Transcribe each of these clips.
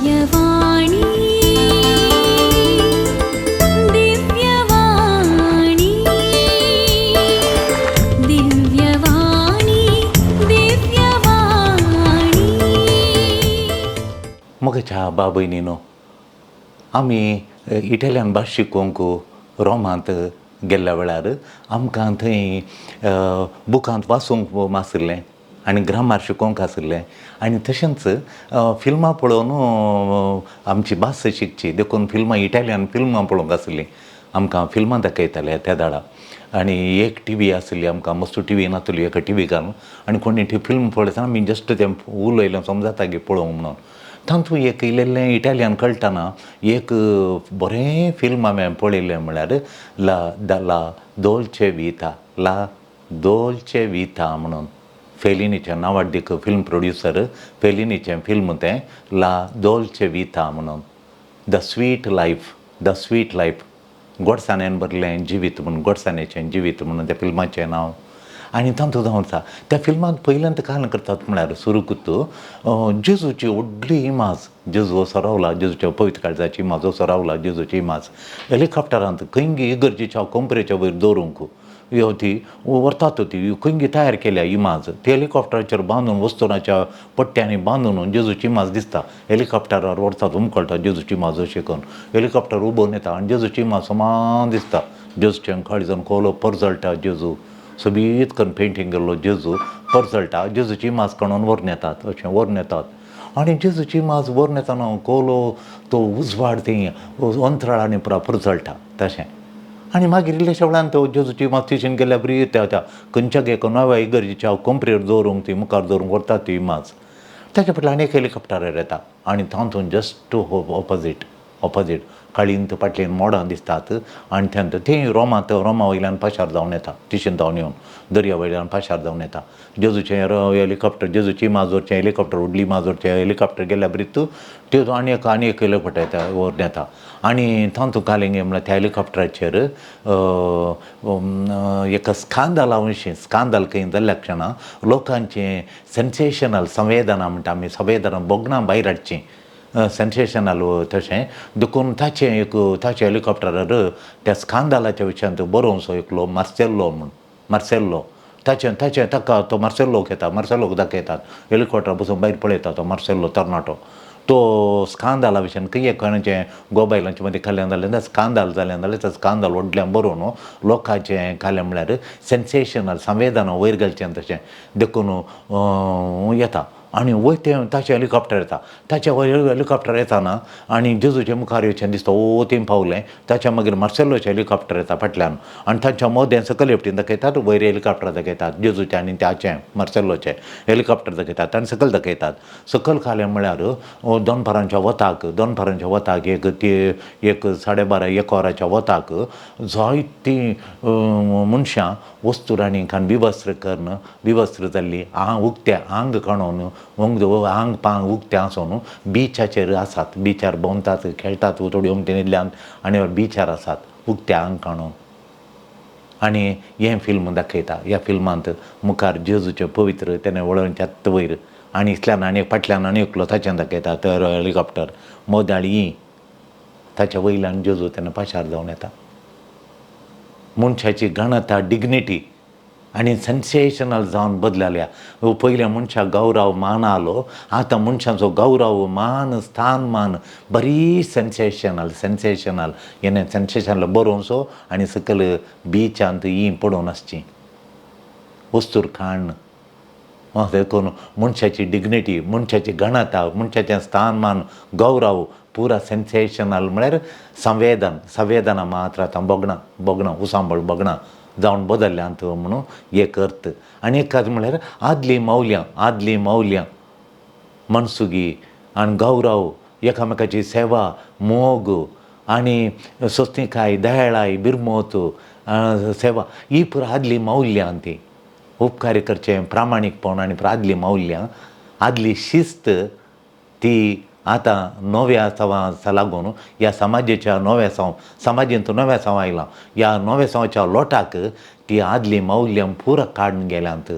दिव्यवाणी दिव्यवाणी दिव्यवाणी दिव्यवाणी. म्हज्या बाबयनीनो, आमी इटालियन भास शिकोवंक रोमांत गेल्ल्या वेळार आमकां थंय बुकांत वाचूंक आशिल्लें आनी ग्रामार शिकोवंक आशिल्लें आनी तशेंच फिल्मां पळोवन आमची भास शिकची देखून फिल्मां इटालियन फिल्मां पळोवंक आशिल्लीं. आमकां फिल्मां दाखयताले त्या दाडा. आनी एक टी व्ही आशिल्ली आमकां, मस्तू टी व्ही नातली, एका टी व्ही घालून आनी कोणी ती फिल्म पळयतना आमी जस्ट तें उलयलें समजता गे पळोवंक म्हणून. तातूंत एक इल्लें इटालियन कळटना एक बरें फिल्म हांवें पळयलें म्हळ्यार ला the ला दोलचे विता, ला दोलचे विता म्हणून फेलिनीचें नांवाडदीक फिल्म प्रोड्युसर फेलिनीचें फिल्म तें ला दोलचे विता म्हणून. The sweet life, the sweet life, गोडसाणेन भरलें जिवीत म्हणून, गोडसाणेचें जिवीत म्हणून त्या फिल्माचें नांव. आनी तातूंत जावन आसा त्या फिल्मांत पयल्यांत कारण करतात म्हळ्यार सुरूकूच जेजूची व्हडली इमाज, जेजू असो रावला, जेजूच्या पवित्र काळजाची इमाज असो रावला, जेजूची इमाज हेलिकॉप्टरांत खंय इगर्जेच्या कोंपरेच्या वयर दवरूंक यो ती व्हरतात, ती खंय तयार केल्या इमाज ती हेलिकॉप्टराचेर बांदून वस्तुराच्या पट्ट्यांनी बांदून जेजूची इमाज दिसता. हेलिकॉप्टरार व्हरतात, उमकळटा जेजूची इमाज अशी करून हेलिकॉप्टर उबोवन येता आनी जेजूची इमाज समान दिसता. जेजूचें काळजान कोलो परजळटा, जेजू सोबीत करून पेंटींग केल्लो जेजू परजळटा, जेजूची इमाज काडून व्हरून येतात, अशें व्हरून येतात. आनी जेजूची इमाज व्हरून येतना कोलो तो उजवाड थंय अंतराळांनी पुरा परजळटा तशें. आनी मागीर इल्लेशा वेळान तो जेजूची इमाज तिशीन गेल्या बरी त्या त्या खंयच्या एका नव्या इगर्जेच्या कोंपरेर दवरूंक ती मुखार दवरूंक व्हरतात ती इमाज. ताच्या फाटल्यान आनी एक हेलिकॉप्टरार येता आनी तातूंत जस्ट ऑपोजीट ऑपोजीट काळींत फाटल्यान मोडां दिसतात आनी त्या थंय रोमांत रोमा वयल्यान पाशार जावन येता, तिशीन जावन येवन दर्या वयल्यान पाशार जावन येता. जेजूचें हेलिकॉप्टर, जेजूची इमाज व्हरचें हेलिकॉप्टर, व्हडली इमाज व्हरचें हेलिकॉप्टर गेल्या बरीत त्यो आनी एक आनी एक हेलिकॉप्टर येता व्हरून येता. आनी तातूंत कालें म्हळ्यार त्या हेलिकॉप्टराचेर एक स्कांदाला विशीं, स्कांदाल खंय जाल्ल्या क्षणा लोकांचें सेन्सेशनल संवेदना म्हणटा आमी, संवेदना भोगणां भायर हाडचीं सेन्सेशनल तशें देखून ताचें एक ताच्या हेलिकॉप्टरार त्या स्कांदालाच्या विशयांत बरोवचो एकलो मार्सेल्लो म्हूण, मार्सेल्लो ताचें ताचें ताका तो मार्सेल्लोक येता, मार्सेल्लोक दाखयतात हेलिकॉप्टरा बसून भायर पळयता तो मार्सेल्लो तरणाटो तो स्कांदाला विशयान खंय कोणाचें गोबायलांचे मदीं कल्याण जालें जाल्यार स्कांदाल जालें जाल्यार तें स्कांदाल व्हडल्यान बरोवन लोकांचें कालें म्हळ्यार सेन्सेशनल संवेदना वयर घालचें तशें देखून येता. आनी वयर तें ताचें हेलिकॉप्टर येता, ताचें वयर हेलिकॉप्टर येताना आनी जेजूच्या मुखार येवचें दिसता ओ थंय पावलें. ताच्या मागीर मार्सेलोचें हेलिकॉप्टर येता फाटल्यान आनी तांच्या मदें सकयल हेवटेन दाखयतात, वयर हेलिकॉप्टर दाखयतात जेजूचें आनी ताचें मार्सेलोचें हेलिकॉप्टर दाखयतात आनी सकयल दाखयतात. सकयल खालें म्हळ्यार दनपारांच्या वताक, दनपारांच्या वताक एक ती एक 12:30 एक वराच्या वताक जायतीं मनशां वस्तुरांनी खान विवस्त्र करून विवस्त्र जाल्लीं आंग उक्तें आंग काणून आंग पांग उक्तें आसून बिचाचेर आसात, बिचार भोंवतात खेळटात थोडी उमटेन इल्ल्यान आनी बिचार आसात उक्तें आंग काणून. आनी हें फिल्म दाखयता. ह्या फिल्मांत मुखार जेजूचें पवित्र तेणें वळोवन वयर आनी इतल्यान आनी फाटल्यान आनी एकलो ताचें दाखयता तर हेलिकॉप्टर मोदाळी ताच्या वयल्यान जेजू तेन्ना पाशार जावन येता. मनशाची गणता डिग्निटी आनी सेन्सेशनल जावन बदलल्या. पयल्या मनशाक गौरव मान आलो, आतां मनशाचो गौरव मान स्थान मान बरी सेन्सेशनल सेन्सेशनल हेणें सेन्सेशनल बरोवचो आनी सकयल बिचांत ही पडून आसची वस्तूर खाण देखून मनशाची डिग्निटी, मनशाची गणता, मनशाचें स्थान मान गौरव पुरा सेन्सेशनल म्हळ्यार संवेदन संवेदना मात्र आतां भोगणां भोगणां उसांबळ भोगणां जावन बदल्ल्यांत म्हणून एक अर्थ. आनी एक म्हळ्यार आदलीं मौल्यां, आदलीं मौल्यां मनसुगी आनी गौरव, एकामेकाची सेवा, मोग आनी सोंसणीकाय, दयाळाय, बिरमोत, सेवा ही पुरा आदलीं मौल्यां ती उपकार करचें प्रामाणीकपण आनी आदलीं मौल्यां, आदली शिस्त ती आतां नव्या सवां लागून ह्या समाजाच्या नव्या सव समाजेंत नव्या सव आयलां, ह्या नव्या सवाच्या लोटाक ती आदलीं मौल्यां पुरा काडून गेल्यांत,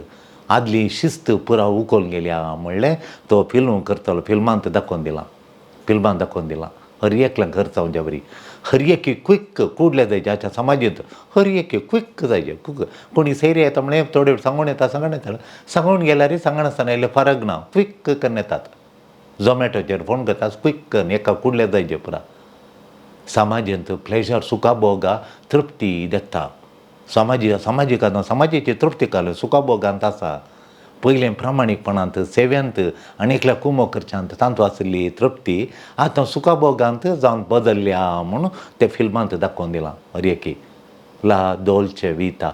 आदली शिस्त पुरा उकोल गेल्या म्हणलें तो फिल्म करतलो फिल्मांत दाखोवन दिलां. फिल्मान दाखोवन दिलां. हर एकल्यान खर्च जावच्या बरी हर एक क्विक कुडले जायचे आतां समाजेंत हर एक क्विक जायचे क्विक. कोणी सैरे येता म्हळें थोडे सांगून येता सांगून येता सांगून गेल्यार सांगनासतना येयले फरक ना क्विक करून येतात. झोमॅटोचेर फोन करता क्विक करून एका कुडले जायचे पुरा. समाजेंत प्लेजर सुखाभोगा तृप्ती देखता. समाजी समाजीक समाजाची तृप्ती काल सुखाभोगांत आसा. पयलें प्रामाणीकपणांत सेवेंत आनी एकल्या कुमो करच्यांत तातूंत आशिल्ली तृप्ती आतां सुखाभोगांत जावन बदल्ल्या म्हूण ते फिल्मांत दाखोवन दिलां. हर एकी ला दोलचे विता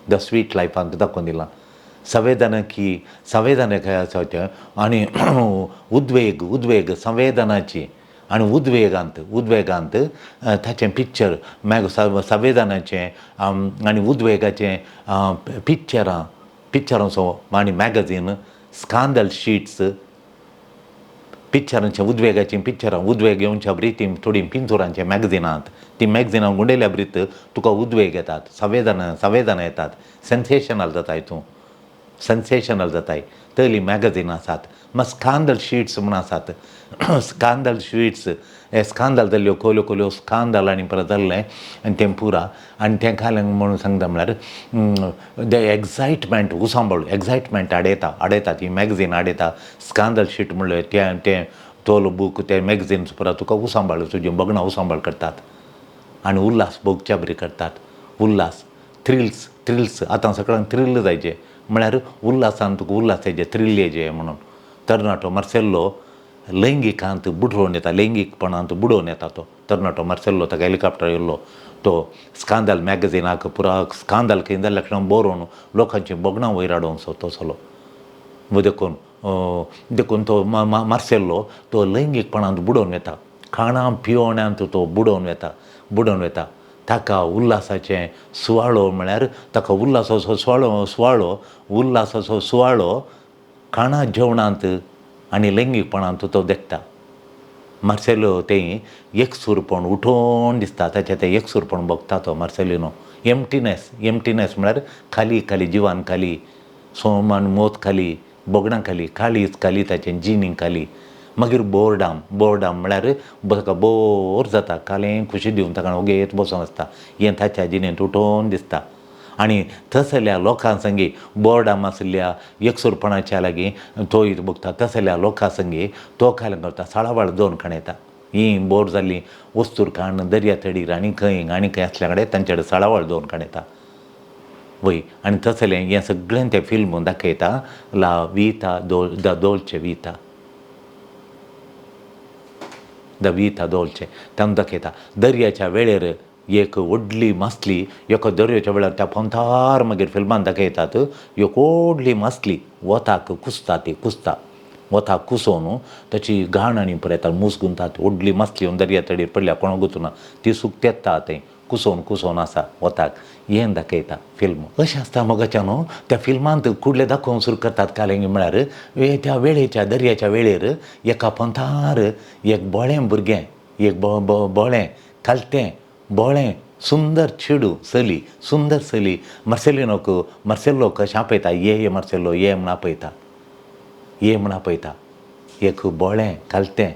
the sweet लायफांत दाखोवन दिलां. संवेदना की संवेदना खंय आनी उद्वेग उद्वेग संवेदनाची आनी उद्वेगांत उद्वेगांत ताचें पिक्चर मागीर संवेदनाचें आनी उद्वेगाचें पिक्चरां पिक्चरांचो आनी मॅगझीन स्कांदल शीट्स पिक्चरांचे उद्वेगाचीं पिक्चरां उद्वेग येवच्या बरी तीं थोडीं पिंजूरांचीं मॅगझिनां तीं मॅगझिनां गुंडयल्या बरीत तुका उद्वेग येतात संवेदना संवेदना येतात सेन्सेशनल जाताय तूं सेन्सेशनल जाताय तसलीं मॅगझिनां आसात. मागीर स्कांदल शीट्स म्हूण आसात. स्कांदल शीट्स हे स्कांदल जाल्ल्यो खोल्यो खोल्यो स्कांदल आनी परत जाल्लें आनी तें पुरा आनी तें खालें म्हणून सांगता म्हळ्यार the excitement उसांबळ एक्सायटमेंट हाडयता हाडयता ती मॅगझीन हाडयता. स्कांदल शीट म्हणलें तें तें तोलो बूक ते मॅगझिन्स पुरा तुका उसांबाळ तुजी बगणां उसांबाळ करतात आनी उल्हास भोगच्या बरी करतात. उल्हास थ्रिल्स थ्रिल्स आतां सगळ्यांक थ्रिल जायचे म्हळ्यार उल्हासान तुका उल्हास येचे थ्रिल येचे म्हणून. तरणाटो मार्सेल्लो लैंगिकांत बुडोवन येता लैंगिकपणांत बुडोवन येता तो तरणाटो मार्सेल्लो ताका हेलिकॉप्टर येयल्लो तो स्कांदल मॅगझिनाक पुरा स्कांदल खंय जाल्यार लक्षणां बरोवन लोकांची बगणां वयर हाडून तो चलो. देखून देखून तो मार्सेल्लो तो लैंगिकपणांत बुडोवन वता खाणां पिवण्यांत तो बुडोवन वता बुडोवन वता. ताका उल्हासाचें सुवाळो म्हळ्यार ताका उल्हासाचो सुवाळो सुवाळो उल्हासाचो सुवाळो खाणां जेवणांत आनी लैंगिकपणांत तो देखता. मार्सेलो तें एकसूरपण उठोवन दिसता ताचें तें एकसूरपण भोगता तो मार्सेलिनो. एम्प्टीनेस एम्प्टीनेस म्हळ्यार खाली खाली जिवान खाली सोमान मोत खाली बोगणां खाली काळीज खाली ताचें जिणी खाली. मागीर बोर्डाम बोर्डाम म्हळ्यार ताका बोर जाता कालें खुशी दिवन ताका ओगेत बसून आसता हें ताच्या जिणेंत उठोवन दिसता. आनी तसल्या लोकां संगी बोर्डाम आशिल्ल्या एकसूरपणाच्या लागीं तो भोगता तसल्या लोकां संगी तो खालें करता साळावाळ दोन खाण येता. ही बोर जाल्ली वस्तूर खाण दर्या तडीर आनी खंय आनी खंय आसल्या कडेन तांचे कडेन साळावळ दोन खाण येता वय. आनी तसलें हें सगळें तें फिल्म दाखयता ला विता दो the Dolce Vita the Vita Dolce तांकां दाखयता. दर्याच्या वेळेर एक व्हडली मासली एका दर्याच्या वेळार त्या पोंतार मागीर फिल्मान दाखयतात एक व्हडली मासली वताक कुसता ती कुसता वताक कुसोवन ताची घाण आनी पळयता मूस गुंतात व्हडली मासली येवन दर्या तडीर पडल्या कोणाक गुतना ती सुकतेता थंय कुसोवन कुसोवन आसा वताक हें दाखयता फिल्म. अशें आसता मोगाच्या न्हू त्या फिल्मांत कुडले दाखोवंक सुरू करतात कालेंगी म्हळ्यार त्या वेळेच्या दर्याच्या वेळेर एका पोंतार एक बोळें भुरगें एक बोळें खालतें बोळें सुंदर चेडूं चली सुंदर चली मार्सेलिनोक मार्सेल्लोक कशें आपयता ये ये मार्सेलो ये म्हूण आपयता ये म्हूण आपयता. एक बोळें खालतें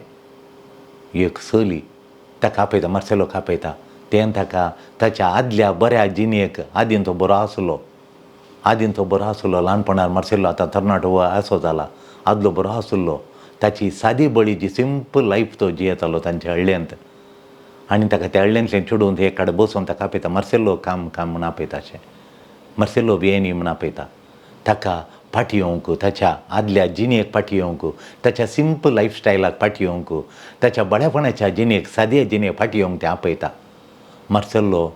एक चली ताका आपयता मार्सेलोक आपयता. तें ताका ताच्या आदल्या बऱ्या जिणेक आदीं तो बरो आसलो आदीं तो बरो आसलो ल्हानपणार मार्सेलो आतां तरणाटो असो जाला आदलो बरो आसलो ताची सादी बळी जी सिंपल लायफ तो जियेतालो तांच्या हळ्ळेंत आनी ताका त्या हळ्ळेंतलें चेडून एक कडेन बसून ताका आपयता मार्सेलो काम काम म्हूण आपयता अशें मार्सेलो वियेनी म्हूण आपयता. ताका फाटी येवंक ताच्या आदल्या जिणेक फाटी येवंक ताच्या सिंपल लायफस्टायलाक फाटी येवंक ताच्या बऱ्यापणाच्या जिणेक साद्या जिणेक फाटी येवंक तें आपयता. मार्सेलो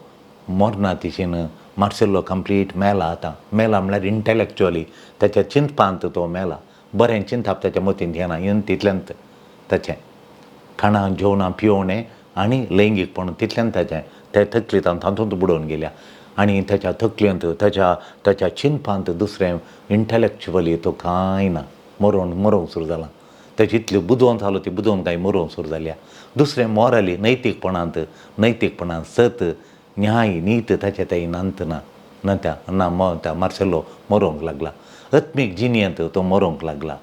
मोरना तिशेन मार्सेलो कंप्लीट मेला आतां मेला म्हळ्यार इंटलेक्चुअली ताच्या चिंतपांत तो मेला बरें चिंतप ताच्या मतींत येना येवन तितल्यांत ताचें खाणां जेवणां पिवणें आनी लैंगीकपण तितल्यान ताचें ते तकलेंत तातूंत बुडोवन गेल्या आनी ताच्या तकलेंत ताच्या ताच्या चिंतपांत दुसरें इंटलेक्चुअली तो कांय ना मरोवन मरोवंक सुरू जाला. ताची इतली बुदवंत जालो ती बुदवंत कांय मरोवंक सुरू जाल्या. दुसरें मॉरली नैतीकपणांत नैतीकपणांत सत न्याय नीत ताचें तें नांत ना ना त्या ना त्या मार्सेलो मरोवंक लागला. आत्मीक जिणेंत तो मरोवंक लागला.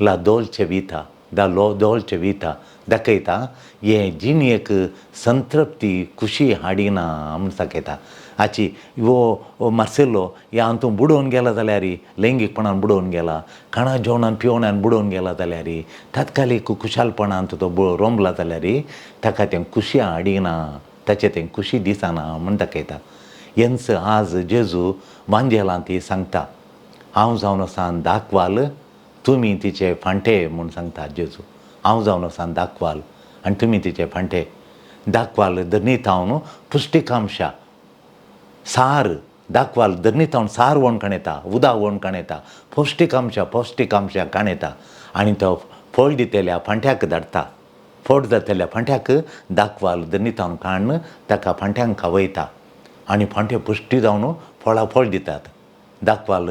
ला दोलचे विता दा लो दोलचे विता दाखयता हे जिणेक संतृप्ती खुशी हाडिना म्हूण दाखयता. हाची हो मार्सेलो ह्या हातूंत बुडोवन गेला जाल्यार, लैंगीकपणान बुडोवन गेला, खाणा जेवणान पिवणान बुडोवन गेला जाल्यार, तात्कालीक खुशालपणांत तो रोमला जाल्यार ताका तें खुशी हाडिना, ताचें तें खुशी दिसना म्हूण दाखयता. हेंच आज जेजू वांजेलांत ती सांगता, हांव जावन आसा दाखवाल, तुमी तिचे फांटे म्हूण सांगता जेजू. हांव जावन आसा दाखवाल आनी तुमी तिचे फांटे. दाखवाल धरणीत हांव पुश्टिकांशा सार, दाखवाल धरणीत हांव सार वण काणयता, उदक वण काणयता, पौश्टिकांशा पौश्टिकांशा काणयता आनी तो फळ दितल्या फांट्याक धाडटा. फळ जातल्या फांट्याक दाखवाल धरणीत हांव काडून ताका फांट्यांक खावयता आनी फांटे पुश्टी जावन फळां फळ दितात. दाखवाल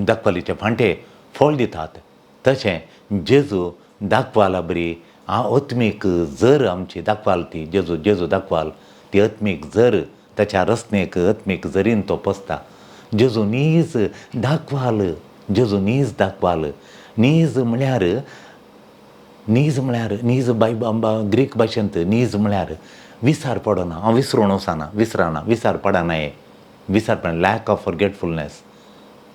दाखवालीचे फांटे फळ दितात. तशें जेजू दाखवाला बरी आत्मीक जर आमची दाखवाल ती जेजू, जेजू दाखवाल ती आत्मीक जर, ताच्या रचनेक आत्मीक जरीन तो पोसता. जेजू नीज दाखवाल, जेजू नीज दाखवाल. नीज म्हळ्यार, नीज म्हळ्यार नीज बाय ग्रीक भाशेंत नीज म्हळ्यार विसार पडना, हांव विसरून वचना, विसरना, विसार पडना, हे विसार पडना, लॅक ऑफ फॉरगेटफुलनेस.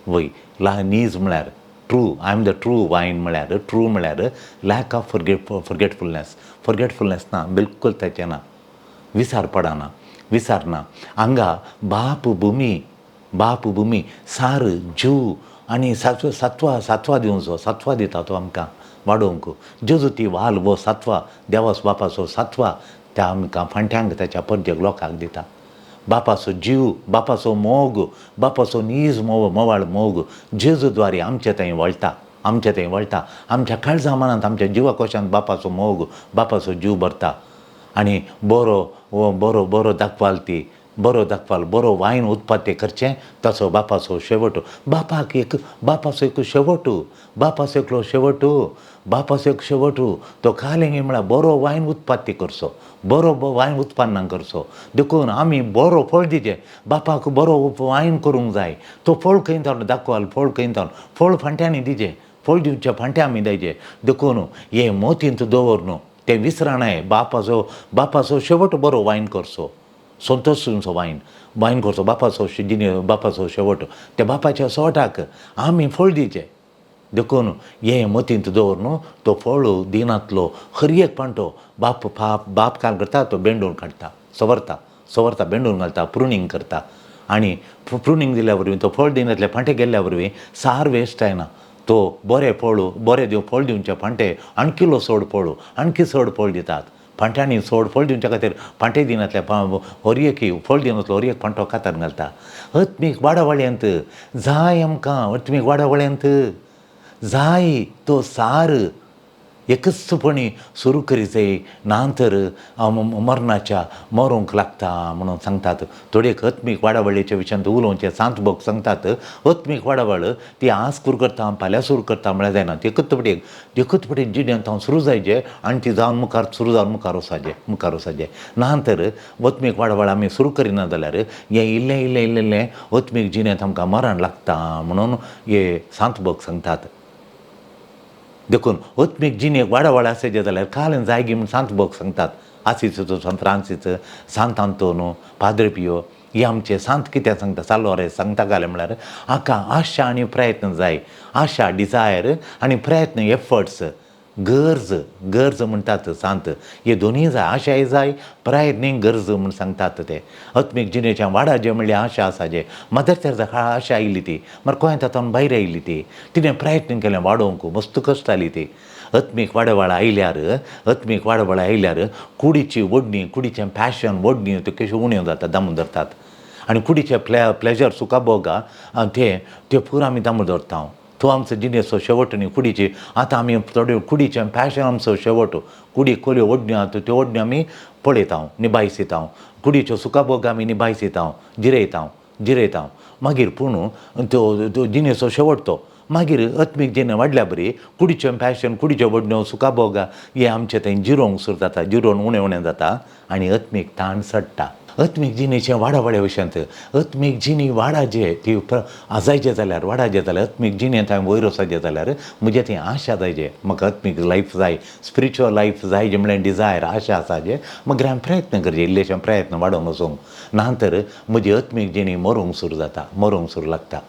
वय ला नीज म्हळ्यार true, I am the true vine म्हळ्यार ट्रू म्हळ्यार लॅक ऑफ फॉरगेटफुलनेस, फॉरगेटफुलनेस ना, बिलकूल ताचें ना, विसार पडना, विसारना. हांगा बाप भुमी, बाप भुमी सार जीव आनी सातवा, सातवा दिवचो, सातवा दिता तो आमकां वाडोवंक. जेजू ती वाल वो सातवा, देवास बापाचो सातवा त्या आमकां फांट्यांक ताच्या परजेक लोकांक दिता. बापाचो जीव, बापाचो मोग, बापाचो नीज मोग, मोवाळ मोग जेजू द्वारे आमचे थंय वळटा, आमचे थंय वळटा. आमच्या काळजा मनांत, आमच्या जिवा कोशांत बापाचो मोग, बापाचो जीव भरता. आनी बरो बरो बरो दाखवाल ती, बरो दाखवाल, बरो वायन उत्पत्ती करचें ताचो बापाचो शेवट. बापाक एक, बापाचो एक शेवट, बापाचो एकलो शेवट, बापाचो एक शेवट तो कालेंगी म्हळ्यार बरो वायन उत्पत्ती करचो, बरो वायन उत्पन्न करचो. देखून आमी बरो फळ दिचें, बापाक बरो वायन करूंक जाय. तो फळ खंय जावन दाखवाल, फळ खंय जावन फळ फांट्यांनी दिचें, फळ दिवचे फांटे आमी दिवचे. देखून हें मोतींत दवर न्हू, तें विसरनाय. बापाचो, बापाचो शेवट बरो वायन करचो, संतोश दिवचो वायन, वायन करचो बापाचो जिणे, बापाचो शेवट. त्या बापाच्या सोटाक आमी फळ दिवचें. देखून हें मतींत दवर न्हू, तो फळ दिनांतलो हर एक पांटो बाप बाप काम करता, तो बेंडून काडटा, सवरता, सवरता, बेंडून घालता, प्रुनींग करता. आनी प्रुनींग दिल्या वरवीं तो फळ दिनांतले फांटे गेल्ल्या वरवीं सार वेस्ट जायना. तो बरें फळ, बरें दिव फळ दिवचे फांटे आणखी चड फळ, आणखी चड फळ दितात. फांट्यांनी चड फळ दिवच्या खातीर फांटे दिनांतले हर एक फळ दिनांतलो हर एक फांटो कातर घालता. आत्मीक वाडावळ्यांत जाय आमकां, आत्मीक वाडावळ्यांत जाय तो सार एकचपणी सुरू करी जाय, ना तर मरणाच्या मरूंक लागता म्हणून सांगतात. थोडे आत्मीक वाडावळीच्या विशयांत उलोवचें सांत भोग सांगतात. आत्मीक वाडावळ ती आज सुरू करता फाल्यां सुरू करता म्हळ्यार जायना. ती एकच एकच फावटी जिणेंत हांव सुरू जायचे आनी ती जावन मुखार सुरू जावन मुखार वचाचें, मुखार वचाचें. ना तर आत्मीक वाडावळ आमी सुरू करिना जाल्यार हें इल्लें इल्लें इल्लें इल्लें आत्मीक जिणेंत आमकां मरण लागता म्हणून हे सांत भोग सांगतात. देखून आत्मीक जिणेक वाडावळ आसायचे जाल्यार काल जायगी म्हूण सांत भोग सांगतात. आसीचो सांत फ्रांसीस, सांत आंतोन, पाद्रे पियो हे आमचे सांत कितें सांगता, साल्वारे सांगता घालें म्हळ्यार हाका आशा आनी प्रयत्न जाय. आशा डिजायर आनी प्रयत्न एफर्ट्स, गरज, गरज म्हणटात सांत. हे दोनूय जाय, आशाय जाय, प्रयत्नय गरज म्हूण सांगतात ते. आत्मीक जिणेच्या वाडा जे म्हणल्यार आशा आसा जे मदर तेरेजा आशा आयली ती मागीर गोंयांत आतां भायर आयली ती, तिणें प्रयत्न केलें वाडोवंक, मस्त कश्ट आयली ती. आत्मीक वाडावळ आयल्यार, आत्मीक वाडावळ आयल्यार कुडीची ओडणी, कुडीचें पॅशन ओडणी त्यो कश्यो उण्यो जाता, दामून धरतात. आनी कुडीचे प्लेजर सुखा भोगा ते ते पुरो आमी दामून दवरता. तो आमचो जिणेचो शेवट न्ही कुडीची. आतां आमी थोड्यो कुडीचें पॅशन आमचो शेवट, कुडी कोल्यो ओडण्यो आहा त्यो ओडण्यो आमी पळयता, निभायसिता. कुडीच्यो सुखभोग आमी निभायसिता, जिरयता, जिरयता. मागीर पूण त्यो त्यो जिणेचो शेवट तो. मागीर आत्मीक जिणें वाडल्या बरी कुडीचें पॅशन, कुडीच्यो ओडण्यो, सुखभोग हे आमचे थंय जिरोवंक सुरू जाता, जिरोवन उणें उणें जाता आनी आत्मीक ताण चडटा. आत्मीक जिणेचें वाडावळे विशयांत आत्मीक जिणी वाडाजे ती आजायचे जाल्यार वाडाजे जाल्यार आत्मीक जिणेंत हांवें वयर वचपाचें जाल्यार म्हजें ती आशा जायजे. म्हाका आत्मीक लायफ जाय, स्पिरिच्युअल लायफ जाय जें म्हणल्यार डिजायर आशा आसा जे मागीर हांवें प्रयत्न करचे, इल्लेशे प्रयत्न वाडोवंक वचूंक ना तर म्हजी आत्मीक जिणी मरूंक सुरू जाता, मरूंक सुरू लागता.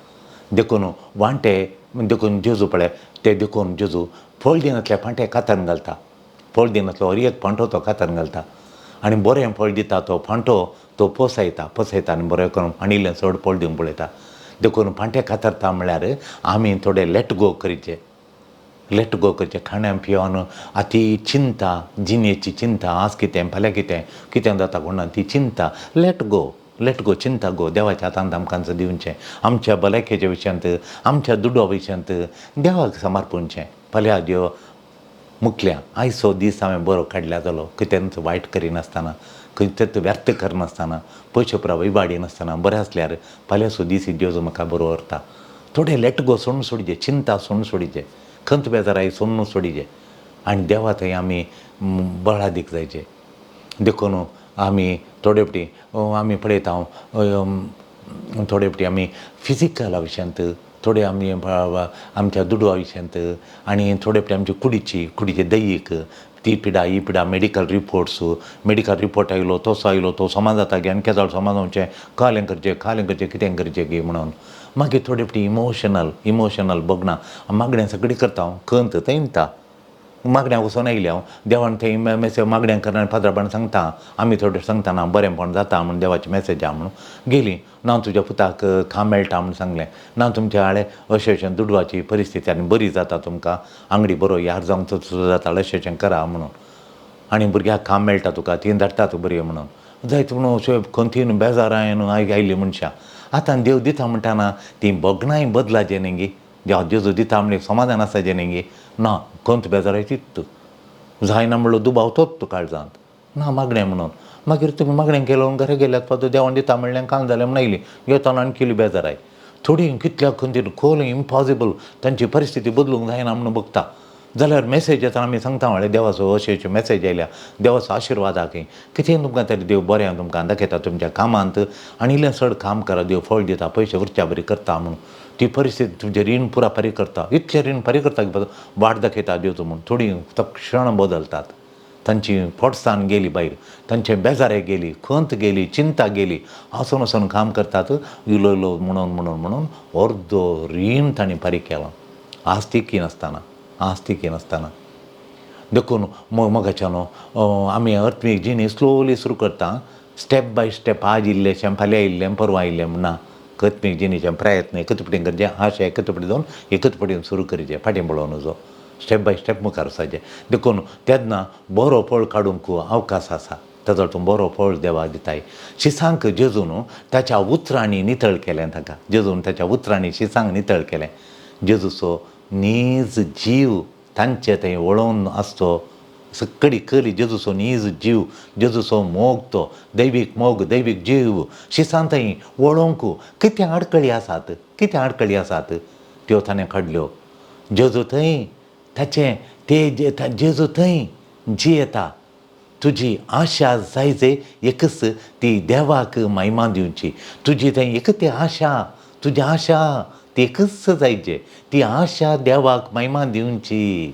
देखून वांटे देखून जेजू पळय ते देखून जेजू फळ दिनातले फांटे कातरून घालता, फळ दिनातलो हर एक फांटो तो कातरून घालता आनी बरें फळ दिता तो फांटो तो पोसयता, पोसयता आनी बरें करून आनी इल्लें चड फळ दिवंक पळयता. देखून फांटे कातरता म्हणल्यार आमी थोडे let go करचें, let go करचें. खाण्या पिवन आती चिंता, जिणेची चिंता, आज कितें फाल्यां कितें, कितें जाता कोणा ती चिंता let go, let go, चिंता गो देवाच्या हातांत आमकां दिवचें. आमच्या भलायकेच्या विशयांत, आमच्या दुडवा विशयांत देवाक समर्पणचें. फाल्यां देव मुखल्या आयचो दीस हांवें बरो काडल्या जालो, कितेंच वायट करिनासतना, खंयचेच व्यर्थ करनासतना, पयशे पुरा इबाडिनासतना बरें आसल्यार फाल्यांचो दीस जेजू म्हाका बरो व्हरता. थोडें let go सोडून सोडचें, चिंता सोडून सोडचें, खंत बेजाराय सोडून सोडचें आनी देवा थंय आमी बळादीक जायचें. देखून आमी थोडे फावटी आमी पळयता थोडे फावटी आमी फिजिकला विशयांत, थोडे आमी आमच्या दुडवा विशयांत आनी थोडे फावटी आमची कुडीची, कुडीचे दैहीक ती पिडा ही पिडा, मेडिकल रिपोर्ट्स, मेडिकल रिपोर्ट आयलो तसो आयलो तो समा जाता गे आनी केदोळ समा जावचें, कालें करचें, कालें करचें, कितें करचें गे म्हणून. मागीर थोडे फावटी इमोशनल, इमोशनल भोगना मागण्या सगळीं करता हांव, खंत थंय येता मागण्या वचून आयलें हांव देवान थंय मेसेज मागण्या करना फादरा बाण सांगता, आमी थोडे सांगता ना बरेंपण जाता म्हूण देवाची मेसेज आहा म्हणून गेली ना तुज्या पुताक काम मेळटा म्हूण सांगलें ना, तुमच्या हाळे अशें अशें दुडवाची परिस्थिती आनी बरी जाता तुमकां, आंगडी बरो यार जावंक सुद्दां जाता अशें अशें करा म्हणून, आनी भुरग्याक काम मेळटा तुका ती धाडटा तूं बरी म्हणून जायत म्हणून अशें खंतीन बेजारान आयली मनशां. आतां देव दिता म्हणटा ना ती भोगणांय बदलाचें न्ही गे, देव जेजू दिता म्हणल्यार समाधान आसाचें न्ही गे, ना खंत बेजाराय तित जायना म्हणलो दुबाव तोच तूं काळजांत ना मागणें म्हणून. मागीर तुमी मागणें केलो घरा गेल्यात पातो देवान दिता म्हणलें काम जालें म्हण आयली येताना आनी केली बेजाराय. थोडी कितल्या खंतीन खोल इम्पॉसिबल तांची परिस्थिती बदलूंक जायना म्हणून बघता जाल्यार मेसेज येता आमी सांगता म्हळ्यार देवाचो अशें अशें मेसेज आयल्या देवाचो आशिर्वाद आहा कितें तुमकां तरी देव बरें तुमकां दाखयता तुमच्या कामांत आनी इल्लें चड काम करा देव फळ दिता पयशे उरच्या बरी करता म्हणून ती परिस्थिती तुमचें रीण पुरा फारीक करता, इतलें रीण फारीक करता की वाट दाखयता देव म्हूण. थोडीं तक्षण बदलतात, तांची फोटसान गेली भायर, तांचे बेजारे गेली, खंत गेली, चिंता गेली, आसून आसून काम करतात इलो इलो म्हणून म्हणून म्हणून अर्दो रीण तांणी फारीक केलां आस्तिकी नासतना, आस्तिकी नासतना. देखून मोगाच्यानो आमी आत्मीक जिणी स्लोली सुरू करता, स्टेप बाय स्टेप, आज इल्लेशें फाल्यां इल्लें परवां इल्लें ना आत्मीक जिणेचे प्रयत्न एकच पटीन करचे, आशा एकच पटी जावन एकच पटीन सुरू करचे, फाटीं पळोवन जो स्टेप बाय स्टेप मुखार वचपाचें. देखून तेन्ना बरो फळ काडूंक अवकाश आसा, ताजो तूं बरो फळ देवा दिताय. शिसांक जेजून ताच्या उतरांनी नितळ केलें, ताका जेजून ताच्या उतरांनी शिसांक नितळ केलें. जेजूचो नीज जीव तांचे थंय वळोवन आसचो, सकडी कली जेजूचो नीज जीव, जेजूचो मोग, तो दैवीक मोग, दैवीक जीव शिसान थंय वळोवंक कितें आडखळी आसात, कितें आडखळी आसात त्यो ताणें काडल्यो. जेजू थंय ताचें ते जेजू थंय जियेता. तुजी आशा जाय जे एकच ती देवाक महिमा दिवची, तुजी थंय एकच ती आशा, तुजी आशा ती एकच जायचे, ती आशा देवाक महिमा दिवची,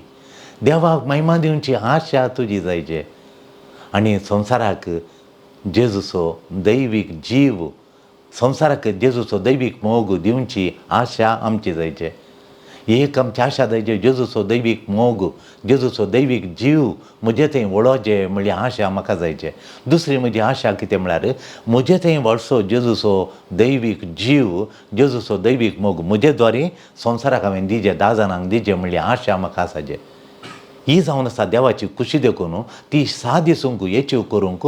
देवाक महिमा दिवची आशा तुजी जायचे. आनी संवसाराक जेजूचो दैवीक जीव, संवसाराक जेजूचो दैवीक मोग दिवची आशा आमची जायचे. एक आमची आशा जायचे जेजूचो दैवीक मोग, जेजूचो दैवीक जीव म्हजे थंय वळोवचे म्हणल्यार आशा म्हाका जायचे. दुसरी म्हजी आशा कितें म्हळ्यार म्हजे थंय वळचो जेजूचो दैवीक जीव, जेजूचो दैवीक मोग म्हजे द्वारे संवसाराक हांवें दिजे, 10 जाणांक दिजे म्हणल्यार आशा म्हाका आसाचे. ही जावन आसा देवाची खुशी देखून ती साद दिसूंक येच्यो करूंक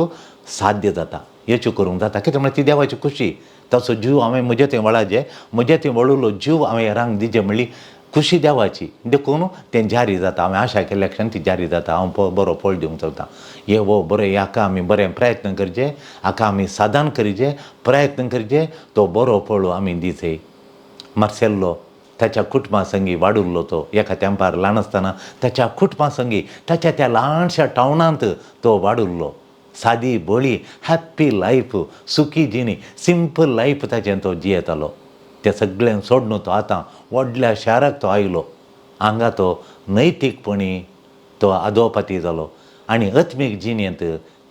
साध्य जाता, येच्यो करूंक जाता. कितें म्हळ्यार ती देवाची खुशी, ताचो जीव हांवें म्हजे थंय वळाचे, म्हजे थंय वळिल्लो जीव हांवें हेरांक दिजे म्हणली खुशी देवाची देखून तें जारी जाता. हांवें आशा केल्ल्या क्षण ती जारी जाता, हांव बरो फळ दिवंक चलता. हे हो बरें हाका आमी बरें प्रयत्न करचे, हाका आमी साधन करचें, प्रयत्न करचे, तो बरो फळ आमी दिचे. मार्सेल्लो ताच्या कुटुंबा संगी वाडुल्लो तो एका तेंपार ल्हान आसतना ताच्या कुटुंबा संगी ताच्या त्या ल्हानशा टावनांत तो वाडुल्लो. सादी भोळी हॅप्पी लायफ, सुखी जिणी, सिंपल लायफ ताचें तो जियेतालो. तें सगळें सोडून तो आतां व्हडल्या शाराक तो आयलो. हांगा तो नैतीकपणी तो आदोपाती जालो आनी आत्मीक जिणेंत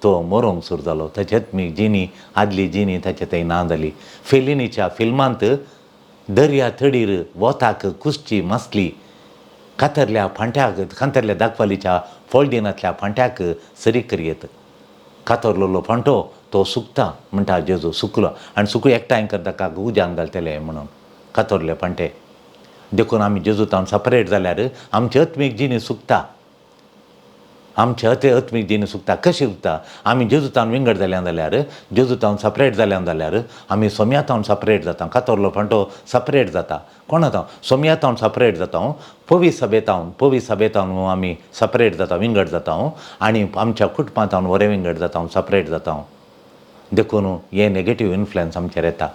तो मरोंक सुरू जालो. ताची आत्मीक जिणी, आदली जिणी ताचे थंय ना जाली. फेलिनीच्या फिल्मांत दर्या तडीर वताक कुसची मासली कातरल्या फांट्याक, कातरल्या दाखवालीच्या फोल्डिनांतल्या फांट्याक सरी करयेत. कातरलेलो फांटो तो सुकता म्हणटा जेजू, सुकलो आनी सुकू एकठांय करता ताका उज्यान घालतले म्हणून कातरले फांटे. देखून आमी जेजू तावन सपरेट जाल्यार आमची आत्मीक जिणी सुकता. आमची आत्मीक जिणी सुकता. कशी सुकता? आमी जेजू तावन विंगड जाल्या जाल्यार, जेजू तावन सपरेट जाल्या जाल्यार आमी सोम्या तावन सपरेट जाता. कातरलो फांटो सपरेट जाता. कोणा तावन? सोम्या तावन सपरेट जाता. पवी सभेतावन, पवी सभेतावन आमी सपरेट जाता, विंगड जाता आनी आमच्या कुटुंबां तावन वरे विंगड जाता, सपरेट जाता. देखून हे नेगेटीव इन्फ्लुयन्स आमचेर येता.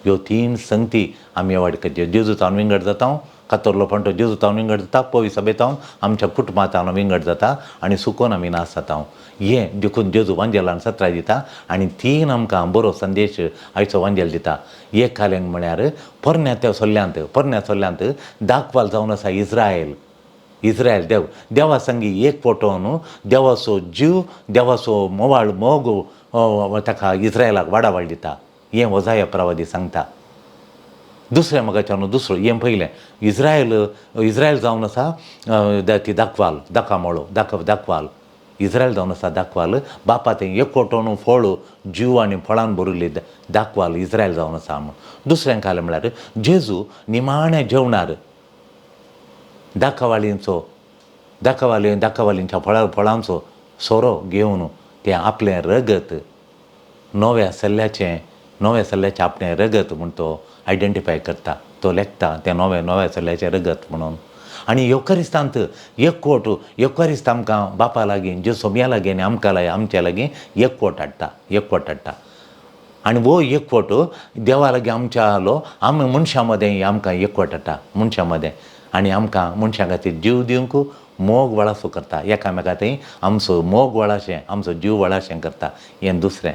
ह्यो तीन संगती आमी अवॉयड करच्यो. जेजू तावन विंगड जाता, कातरलो फांटो जेजू तावन विंगड जाता, पवी सभेतावन आमच्या कुटुंबां तावन विंगड जाता आनी सुकोन आमी नाश जाता. हें देखून जेजू वांजेलान सत्राय दिता आनी तीन आमकां बरो संदेश आयचो वांजेल दिता. एक कालेंग म्हळ्यार पोरण्या त्या सोल्ल्यांत, पोरण्या सोल्ल्यांत दाखवाल जावन आसा इस्रायल. इस्रायल देव देवा संगी एक पोटोवन देवाचो जीव, देवाचो मोवाळ मोग ताका इस्रायलाक वाडावळ दिता. हें वजाया प्रवादी सांगता. दुसरें म्हाका दुसरो हें पयलें इस्रायल, इस्रायल जावन आसा ती दाखवाल, दाकामोळो दाखवाल. इस्रायल जावन आसा दाखवाल. बापा तें एकवटोवन फळ, जीव आनी फळान भरिल्ली दाखवाल इस्रायल जावन आसा म्हूण. दुसरें कालें म्हळ्यार जेजू निमाण्या जेवणार दाखवालींचो, दाखवाली, दाखवालींच्या फळा फळांचो सोरो घेवन तें आपलें रगत नव्या सल्ल्याचें, नव्या सल्ल्याचें आपलें रगत म्हूण तो आयडेंटिफाय करता. तो लेखता तें नव्या नव्या सल्ल्याचें रगत म्हणून. आनी येवकारिस्तांत एकवट, येवकारिस्त आमकां बापा लागीं, जे सोम्या लागीं आनी आमकां लागीं, आमच्या लागीं एकवट हाडटा, एकवट हाडटा. आनी हो एकवट देवा लागीं आमच्या आलो, आमी मनशां मदें आमकां एकवट हाडटा, मनशां मदें. आनी आमकां मनशां खातीर जीव दिवंक मोग वळासो करता. एकामेका थंय आमचो मोग वळाशें, आमचो जीव वळाशें करता. हें दुसरें.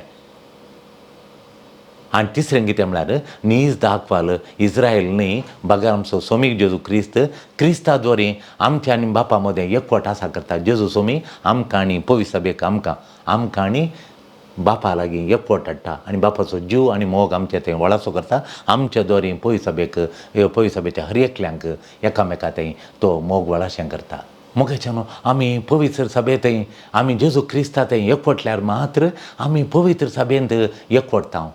आनी तिसरें कितें म्हळ्यार नीज दाखवाल इस्रायल न्ही बगर आमचो सोमीक जेजू क्रिस्त, क्रिस्ता द्वारे आमच्या आनी बापा मदें एकवट आसा करता. जेजू सोमी आमकां आनी पवी सभेक आमकां, आमकां आनी बापा लागीं एकवट हाडटा आनी बापाचो जीव आनी मोग आमच्या थंय वळासो करता. आमच्या द्वारे पवी सभेक, पवी सभेच्या हर एकल्यांक एकामेका थंय तो मोग वळाशें करता. मोगाच्यान आमी पवित्र सभेंत आमी जेजू क्रिस्ता थंय एकवटल्यार मात्र आमी पवित्र सभेंत एकवटता.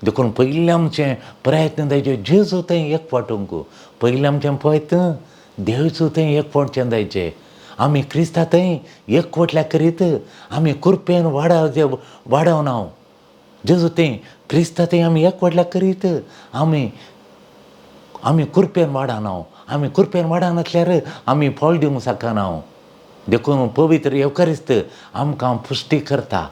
देखून पयलें आमचें प्रयत्न जायचे जेजू थंय एकवटूंक. पयलें आमचें प्रयत्न देवचो थंय एकवटचें जायचे. आमी क्रिस्ता थंय एकवटल्या करीत आमी कृपेन वाडोवना. जेजू थंय क्रिस्ता थंय आमी एकवटल्या करीत आमी आमी कृपेन वाडना. आमी कृपेन वाडनासल्यार आमी फळ दिवंक शकना. देखून पवित्र येवकारिस्त आमकां पुश्टी करता.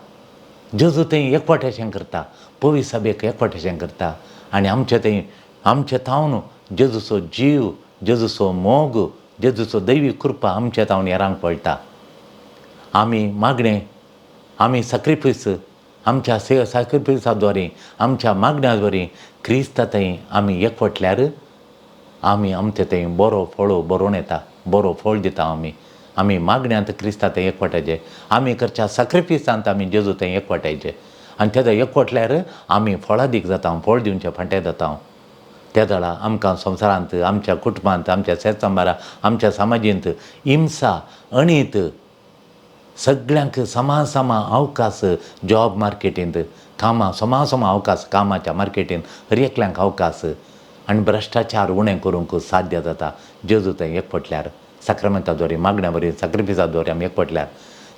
जेजू थंय एकवटेशें करता, पवी सभेक एकवटेशें करता आनी आमचे थंय आमचे तावन जेजूचो जीव, जेजूचो मोग, जेजूचो दैवी कृपा आमच्या तावन हेरांक पळटा. आमी मागणें, आमी सॅक्रिफायस, आमच्या सॅक्रिफायसा द्वारे, आमच्या मागण्या द्वारे क्रिस्ता थंय आमी एकवटल्यार आमी आमचे थंय बरो फळ बरोवन येता, बरो फळ दिता. आमी आमी मागण्यांत क्रिस्ता थंय एकवटायचे, आमी करच्या सॅक्रिफिसांत आमी जेजू थंय एकवटायचे आनी तेदा एकवटल्यार आमी फळादीक जाता, फळ दिवचे फांटे जाता. त्या वेळार आमकां संवसारांत, आमच्या कुटुंबांत, आमच्या शेतसंबारा, आमच्या समाजींत हिंसा, अणीत, सगळ्यांक समा समा अवकाश जॉब मार्केटींत, कामां समा समा अवकाश कामाच्या मार्केटींत हर एकल्यांक अवकाश आनी भ्रश्टाचार उणें करूंक साध्य जाता. जेजू थंय एकवटल्यार साक्रामेंता द्वारे, मागण्या वरवीं, साक्रिफिसा द्वारे आमी एकवटल्यार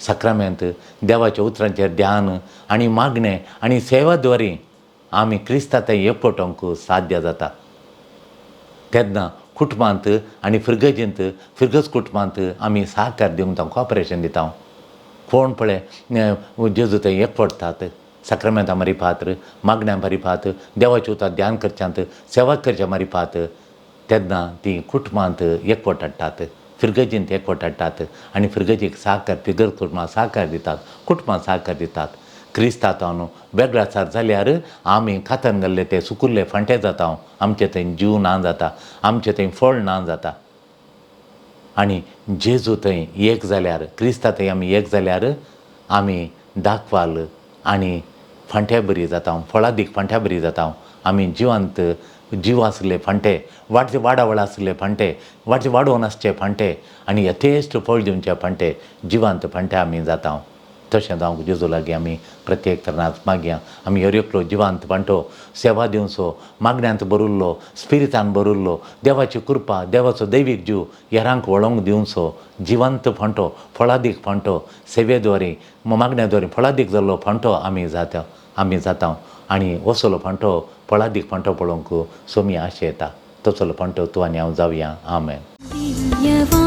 साक्रामेंत देवाच्या उतरांचेर ध्यान आनी मागणें आनी सेवा द्वारे आमी क्रिस्ता थंय एकवटोवंक साध्य जाता. तेन्ना कुटुंबांत आनी फिरगजेंत, फिरगज कुटुंबांत आमी सहकार दिवंक तांकां कॉपरेशन दिता. कोण पळय जेजू थंय एकवटतात, साक्रामेंता मारिफात, मागण्या मारिफात, देवाच्या उतरां ध्यान करच्यांत, सेवा करच्या मारिफात, तेन्ना तीं कुटुंबांत एकवट हाडटात, फिरगजींत एकवट हाडटात आनी फिरगजीक सहकार, फिरगज कुटुंबाक सहकार दितात, कुटुंबाक सहकार दितात. क्रिस्तांव वेगळाचार जाल्यार आमी खातन घाल्ले ते सुकुल्ले फांटे जाता, आमचे थंय जीव ना जाता, आमचे थंय फळ ना जाता. आनी जेजू थंय एक जाल्यार, क्रिस्ता थंय आमी एक जाल्यार आमी दाखवाल आनी फांट्या बरी जाता, फळादीक फांट्या बरी जाता. आमी जिवंत जीव आसले फांटे, वाडचे वाडावळ आसले फांटे, वाडचे वाडोवन आसचे फांटे आनी यथेश्ट फळ दिवचे फांटे, जिवंत फांटे आमी जाता. तशें जावंक जेजू लागीं आमी प्रत्येक तरणाच मागया. आमी हर एकलो जिवंत फांटो सेवा दिवचो, मागण्यांत भरिल्लो, स्पिरितान भरिल्लो, देवाची कृपा, देवाचो दैवीक जीव हेरांक वळोवंक दिवचो जिवंत फांटो, फळादीक फांटो, सेवे द्वारे मागण्या द्वारे फळादीक जाल्लो फांटो आमी जाता, आमी जाता. आनी असलो फांटो, फळादीक फांटो पळोवंक सोमी आशेता. तसलो फांटो तूं आनी हांव जावया. आमेन. दिव्यवाणी.